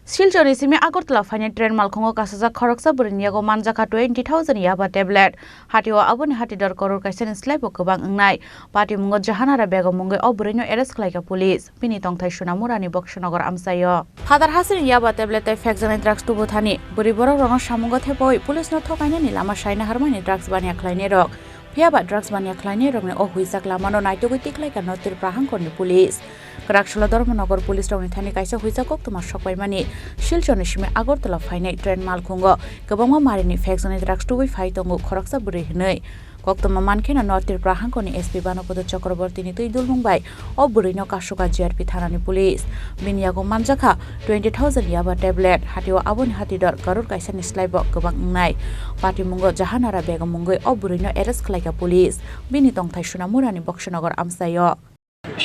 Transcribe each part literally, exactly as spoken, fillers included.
Silchorni simi Agartala phainai train malkhungo kasajak khoroksa bwrwini yago manjakha twenty thousand yaba tablet. Hatio aboni hati dor koror kaisani slaibo kwbang wngnai. Patimungo Jahanara Begum mungwi o bwrwino arrest khlaikha police. Bini tongthai Sunamurani Boksonogor amchaio. Phatar hasini yaba tablet tei phekjaknai drugs tubu thani bwrwi borok rokno samungo thepawi police no thokainani lama saina harmani drugs baniya khlainai rok. Phiyaba drugs baniya khlainai rokni o huijak lamano naitugwi tikhlaikha North Tripura hangkorni police. Kwraksolo Dharmanagar police rokni thani kaisa huijak koktwma sokpaimani Silchorni simi Agartala phainai train malkhungo kwbangma marini phekjaknai drugs tubui phai tongo khoroksa bwrwi hwnwi. Koktwma mankheno North Tripura hangkorni S P Banopodo Chakrabortini twi dulmung bai o bwrwino kasuka G R P thanani police. Bini yago manjakha twenty thousand yaba tablet, hatio aboni hati dor koror kaisani slaibo kwbang wngnai. Patimungo Jahanara Begum mungwi o bwrwino arrest khlaikha police. Bini tongthai Sunamurani Boksonogor amchaio.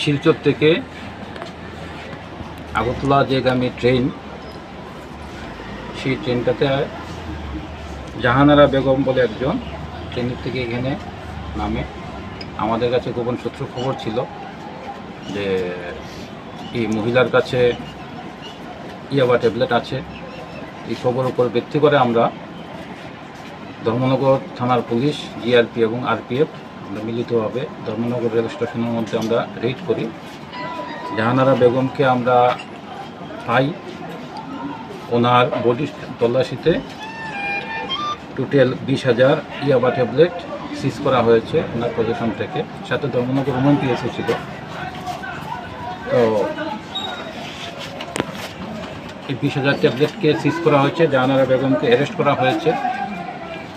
Silchar থেকে আগরতলা যেগামী ট্রেন, সেই ট্রেনটাতে জাহানারা বেগম বলে একজন ট্রেনের থেকে এখানে নামে। আমাদের কাছে গোপন সূত্র খবর ছিল যে এই মহিলার কাছে ইয়াবা ট্যাবলেট আছে। এই খবর উপর ভিত্তি করে আমরা ধর্মনগর থানার পুলিশ, জি আর পি এবং আর পি এফ, আমরা মিলিতভাবে ধর্মনগর রেল স্টেশনের মধ্যে আমরা রেড করি। জাহানারা বেগমকে আমরা পাই, ওনার বডি তল্লাশিতে টোটাল বিশ হাজার ইয়াবা ট্যাবলেট সিজ করা হয়েছে ওনার পজিশন থেকে। সাথে ধর্মনগর উমেন পিএসও ছিল। তো এই বিশ হাজার ট্যাবলেটকে সিজ করা হয়েছে, জাহানারা বেগমকে অ্যারেস্ট করা হয়েছে।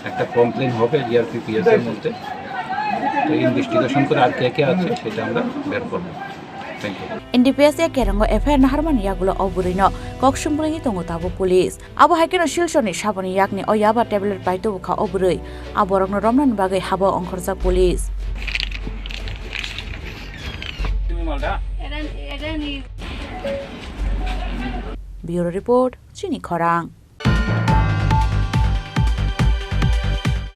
একটা কমপ্লেন হবে জি আর পি পি এস এর মধ্যে। তো ইনভেস্টিগেশন করে আর কে কে আছে সেটা আমরা বের করবো। Thank you. N D P S ya kerango F I R naharmani yagulo o bwrwino kokswng bwlwini tongo tabuk police. Abo hai kheno Silchorni saboni yakni o yaba tablet pai tubukha o bwrwi. A borokno romnani bagwi habo ongkhorjak police. Bureau Report, Chini Khorang.